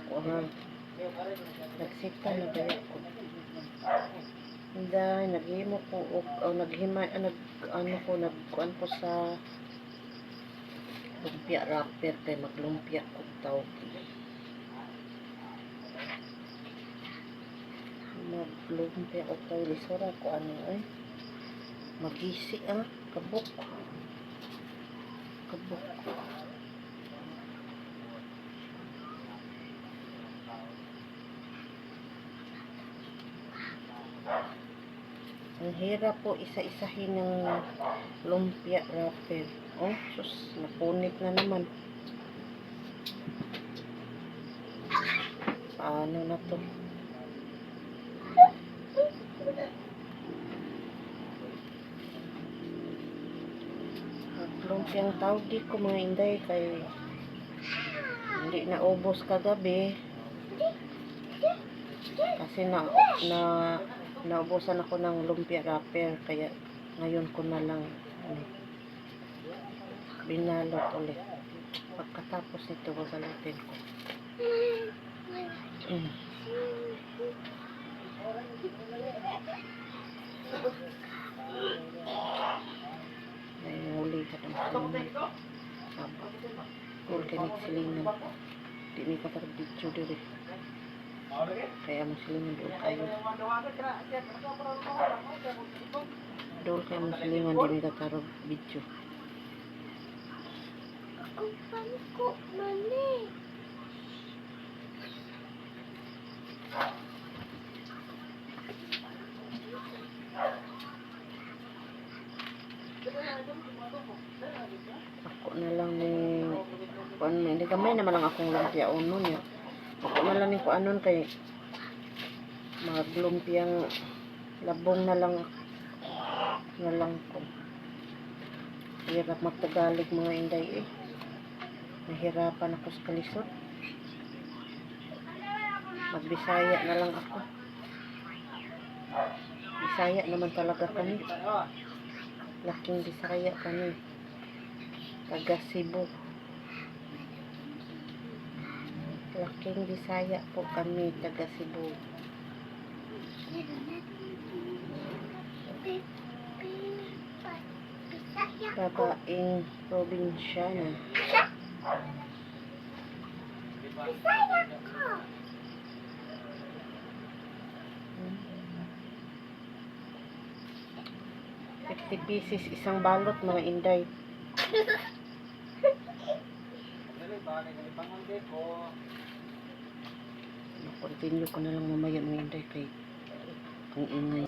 ko ha. Nagsita na dali ko. Inday, naghimo ko og oh, naghimay ah, nag ano ko nagkuan ko sa lumpia wrapper kay maglumpia ko tawgi. Maglumpia og tawgi lisura ko ano ay. Magisi ah, kabuk. Kabuk. Ang hirap po isa-isahin ng lumpia wrapper. Oh, sus, napunit na naman. Paano na to? Lumpiang tawag di ko, mga inday, kay hindi naubos kagabi. Kasi na, na naubusan ako ng lumpia wrapper, kaya ngayon ko na lang ano, binalot ulit. Pagkatapos nito, babalutin ko. May huli ka ng silingan. Aba. Cool kay ni silingan. Di mi katarog video diri. Kaya mo silingan doon kayo. Doon kayo mo silingan, di mi katarog video. Ako ko mani. Ako na lang ni kuan, hindi gamay naman lang akong lumpia uno niya. Ako na lang ni kuanon kay maglumpiang labong na lang ko. Hirap magtagalog, mga inday, eh. Nahirapan ako sa kalisod. Magbisaya na lang ako. Bisaya naman talaga kami. Laking Bisaya kami. Taga Cebu. Laking Bisaya po kami, taga Cebu. Bisaya. Babaeng probinsyana. Bisaya ko. 50 pieces isang balot, mga inday. Continue ko na lang mamaya, mga inday, kay kung ingay.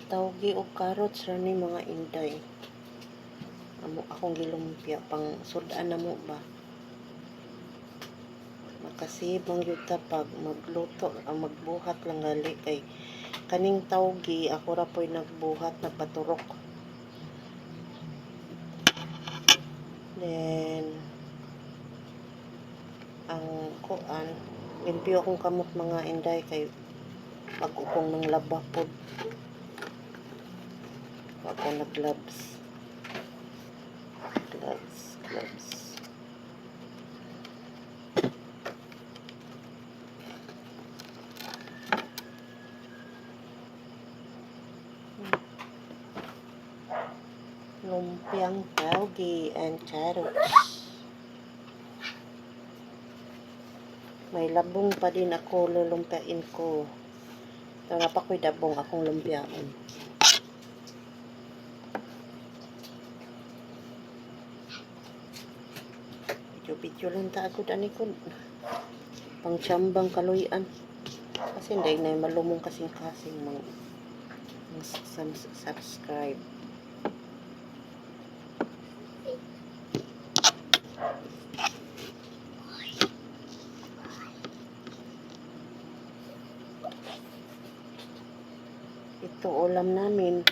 Tawgi og carrots ra ni, mga inday. Amo akong gilumpia pang sudan na mo ba. Makasibang gyud ta pag magluto ang magbuhat lang gali kay kaning tawgi ako ra po'y nagbuhat, nagpaturok. Then ang kuan, limpyo akong kamot, mga inday, kay pag-ukong ng laba pod. Ako na gloves. Gloves, gloves. Lumpiang tauge and carrots. May labong pa din ako, lulumpiain ko. Tara pa ko'y dabong akong lumpiaon. Video-video lang ta agad ani ko. Pangtsambang kaluyan. Kasi hindi na malumong kasing-kasing mga mga subscribe. Ito ulam namin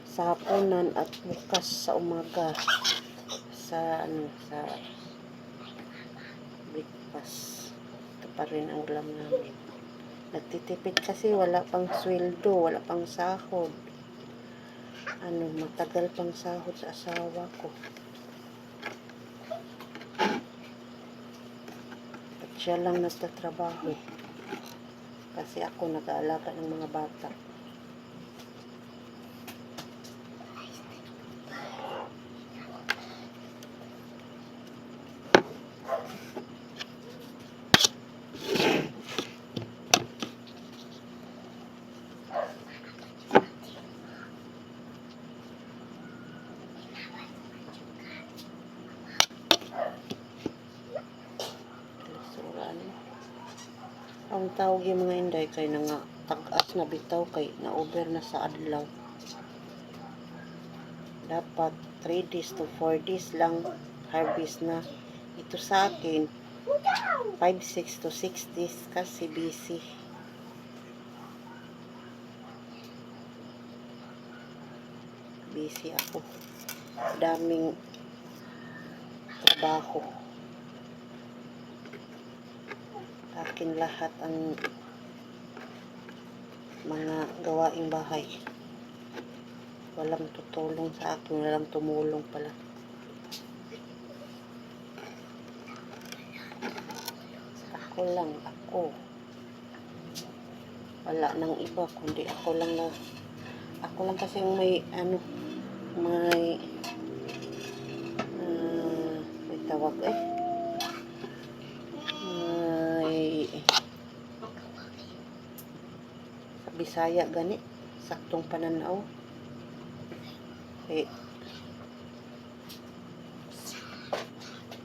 sa hapunan at bukas sa umaga sa ano sa Bukas. Ito pa rin ang ulam namin. Nagtitipid kasi wala pang sweldo, wala pang sahod. Ano, matagal pang sahod sa asawa ko. At siya lang nagtatrabaho. Kasi ako nag-aalaga ng mga bata. Sura ano. Ang tawag yung mga inday kay na nga tag-as na bitaw kay na over na sa adlaw. Dapat 3 days to 4 days lang harvest na. Ito sa akin 5, 6 to 6 days kasi busy. Busy ako. Daming trabaho. Akin lahat ang mga gawaing bahay. Walang tutulong sa akin, walang tumulong pala. Ako lang, ako. Wala nang iba, kundi ako lang na, ako lang kasi ang may, ano, may, may tawag eh. May, sa Bisaya gani, saktong pananaw. Eh,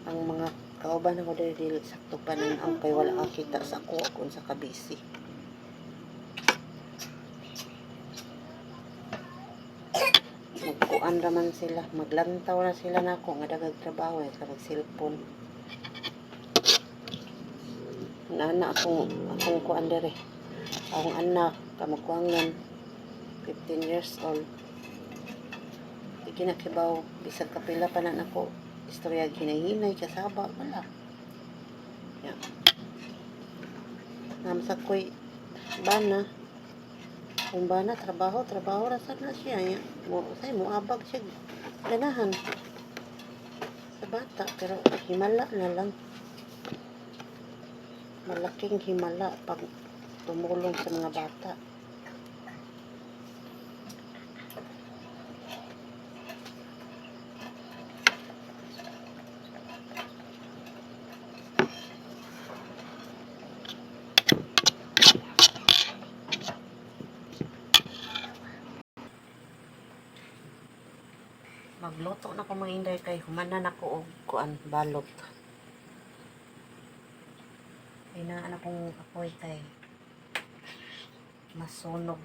ang mga kauban ako diri dili sakto pananaw kay wala kakita sa ako kung sa kabisi. Magkuan raman sila, maglantaw na sila nako nga dagag trabaho eh, sa mag-cellphone. Nana akong akong kuan diri. Akong anak kamaguangan 15 years old. Di kinakibaw bisag kapila pa na nako istorya hinahinay kasaba wala. Ya. Namsa ko'y bana. Kung bana trabaho, trabaho ra sad na siya nya. Mo say mo abag siya ganahan sa bata pero himala na lang. Malaking himala pag tumulong sa mga bata. Magluto na ko mga inday kay humanan ako og kuan balot. Ay naan akong apoy kay masunog.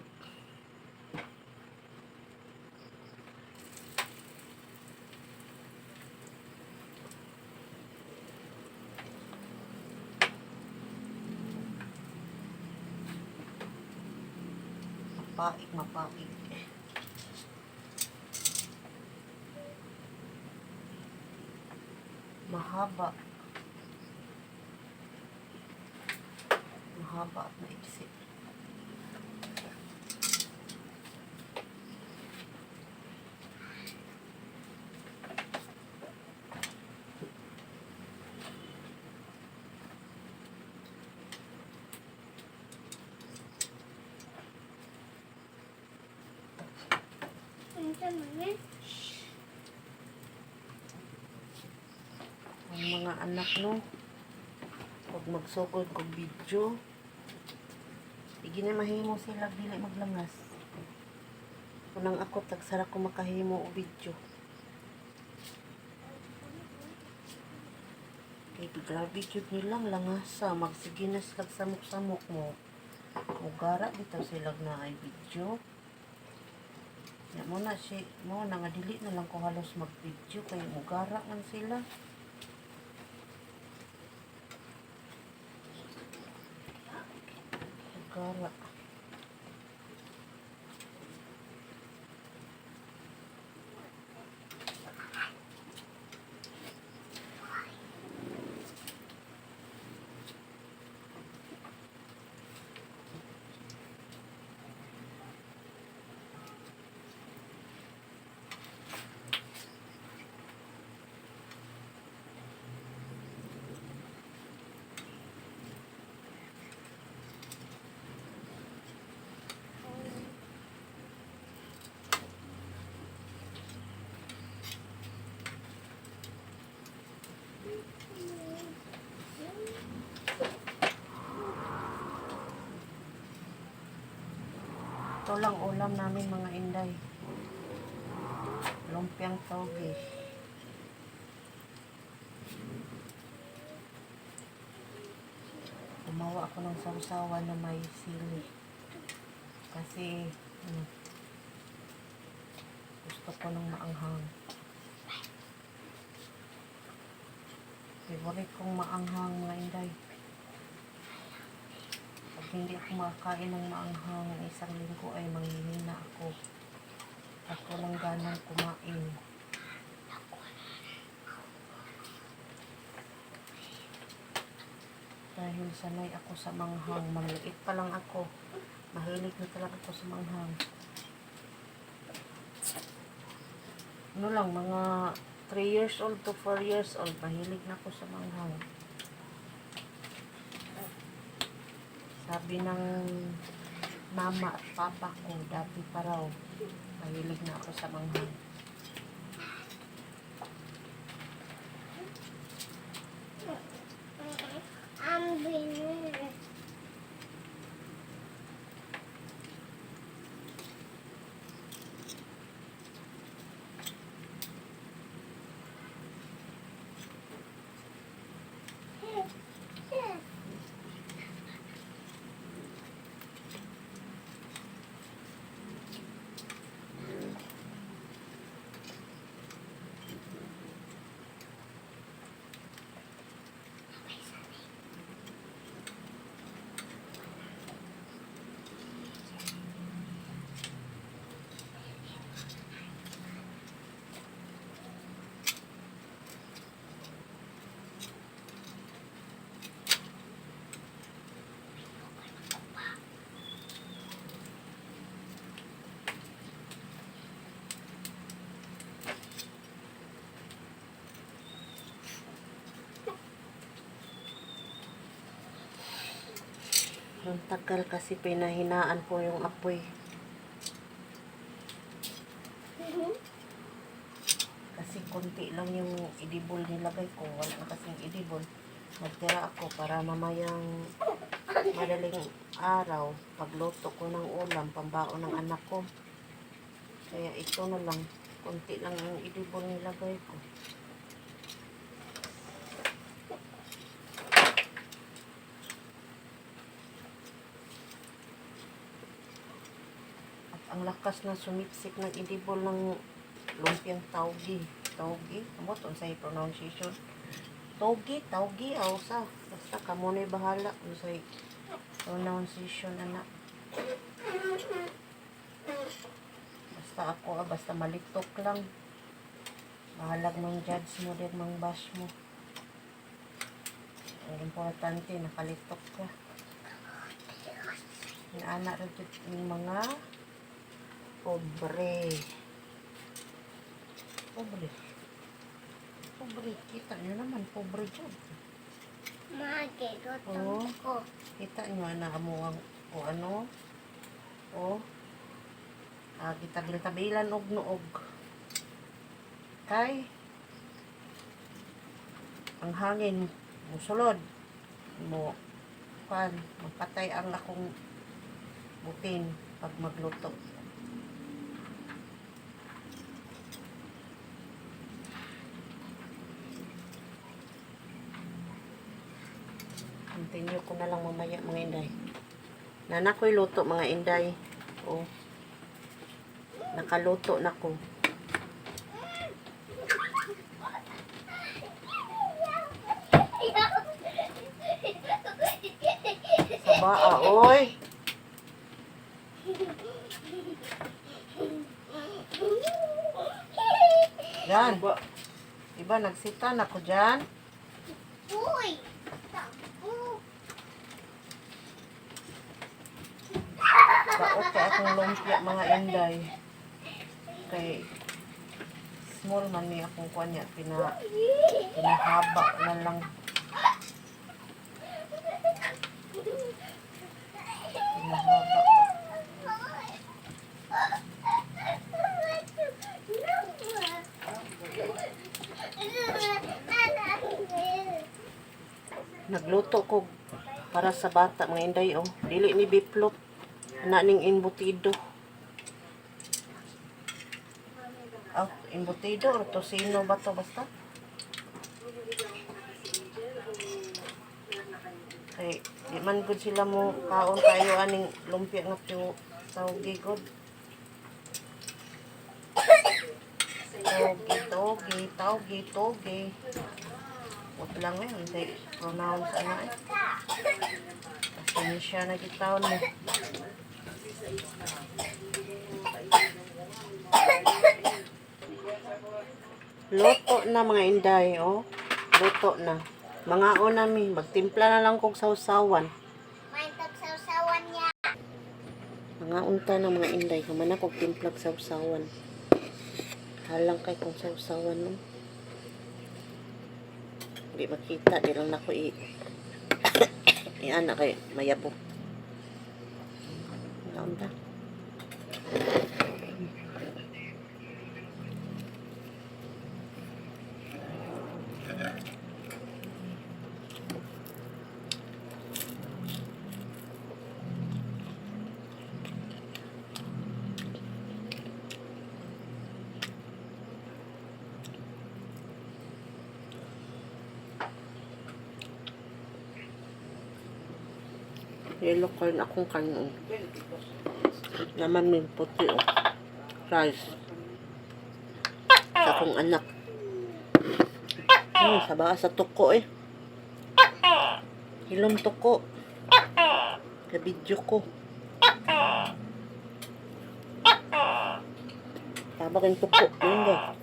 Mapaig, mapaig. Mahaba. Mahaba at maiksi. Unsa man eh? Ang mga anak no, pag magsugod kog video, di na mahimo sila dili maglangas. Unang ako tagsara ko makahimo og video. Kay grabe jud nilang langasa magsige na sila samok-samok mo. Mugara bitaw sila na ay video. Ya mo na si mo na nga dili na lang ko halos mag-video kay mugara man sila. Mugara. Ito lang ulam namin, mga inday. Lumpiang toge. Gumawa ako ng sausawan na may sili. Kasi gusto ko ng maanghang. Favorite kong maanghang, mga inday. Pag hindi ako makakain ng maanghang isang linggo ay manghihina ako. Ako lang ganang kumain. Dahil sanay ako sa manghang. Maliit pa lang ako. Mahilig na talaga ako sa manghang. Ano lang, mga 3 years old to 4 years old, mahilig na ako sa manghang. Sabi ng mama at papa ko, dati pa raw, mahilig na ako sa manghang. Ang bilis. Ang tagal kasi pinahinaan ko yung apoy. Kasi konti lang yung idibol nilagay ko. Wala na kasing idibol. Nagtira ako para mamayang madaling araw, pagluto ko ng ulam, pambaon ng anak ko. Kaya ito na lang. Konti lang ang idibol nilagay ko. At ang lakas na sumipsip ng idibol ng lumpiang taugi. Taugi? Kamot, unsay pronunciation? Togi, taugi, awsa. Basta kamo na'y bahala. Unsay pronunciation, anak. Basta ako, basta malitok lang. Bahalag mang judge mo din, mang bash mo. Ang importante, nakalitok ka. Inaana rin yung mga pobre. Pobre. Pobre. Kita nyo naman, pobre dyan. Mage, Oo. gutom ko. Kita nyo, ana, amo ang, o ano, o, gitabil-tabilan og noog. Kay, ang hangin, musulod, mo, pan, mapatay ang akong butin pag magluto. Continue ko na lang mamaya, mga inday. Nana ko'y luto, mga inday. Oh. Nakaluto na ko. Sabaa, oy. Yan. Diba, nagsita na ko dyan. Uy! Tapo! Kaot kay akong lumpia, mga inday. Kay small man ni akong kuan niya. Pinahaba na lang. Pinahaba. Nagluto ko para sa bata, mga inday, oh. Dili ni biplot. Ana ning imbutido. Oh, embutido or tocino ba to basta? Kay di man gud sila mo kaon kayo aning lumpia nga tiyo tawgi gud. Togi, togi, tawgi, togi. Wag lang eh, hindi pronounce ana eh. Pasensya na gitawon mo. Luto na mga inday, oh. Luto na. Mga una mi, magtimpla na lang kog sawsawan. May tagsawsawan niya. Mga unta na mga inday, humana kog timplag sawsawan. Halang kay kong sawsawan no. Di makita, di lang nako i iana kay mayabo. Mga unta. Yellow corn akong kanon. Naman may puti oh. Rice. Sa akong anak. Saba sa tuko eh. Hilom tuko. Sa video ko. Tabak yung tuko. Yun ba?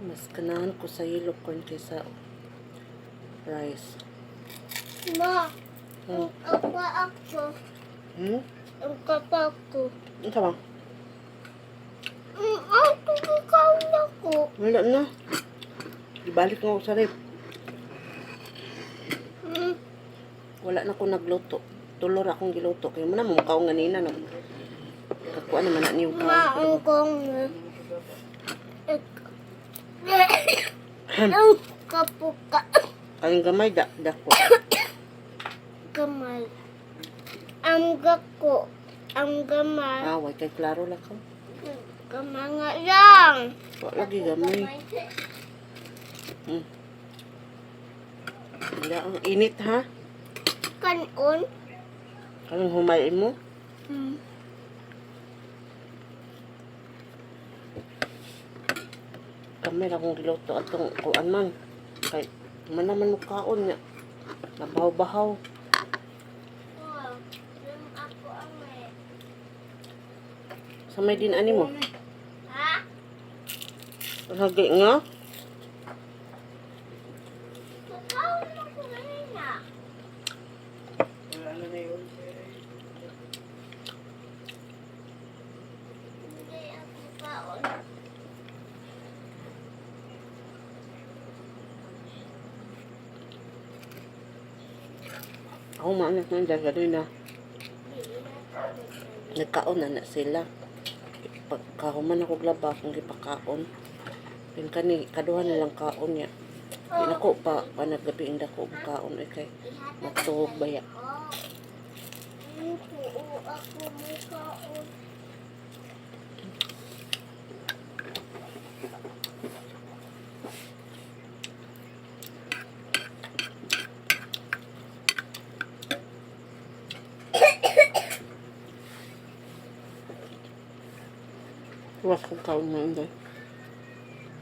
Mas kanahan ko sa yellow corn kaysa rice. Ma, ang kapa ako. Ang kapa ko. Ano ba? Ang ako kakaon ako. Wala na. Ibalik ko sa rep. Wala na ko nagluto. Tulor akong giluto. Kaya mo na mo kaon ganina no. Kakuha naman na niyong Ma, kaon. ang kong. Ang kapuka. Kayong gamay da dako. Gamay. Ang gako. Ang gamay. Ah, way kay klaro la ko. Gamay nga lang. Wa lagi gamay. Wala ang init ha. Kanon. Kanang humay mo. Kamay ra akong giluto atong kuan man. Kay man naman mo kaon niya. Nabahaw-bahaw. Wow. Ako ang eh. Sa may din ani mo. Ha? Lagi nga. Kakaon ako kanina. Hindi ako kaon. Ako maanak na dahil na. Nagkaon na na sila. Pagkahuman ako glaba akong gipakaon. Pin kani kaduha na lang kaon niya. Di na ko pa panagabi inda ko og kaon ay kay matuog baya. Oo, ako may kaon. Iwas kong kaon na inday.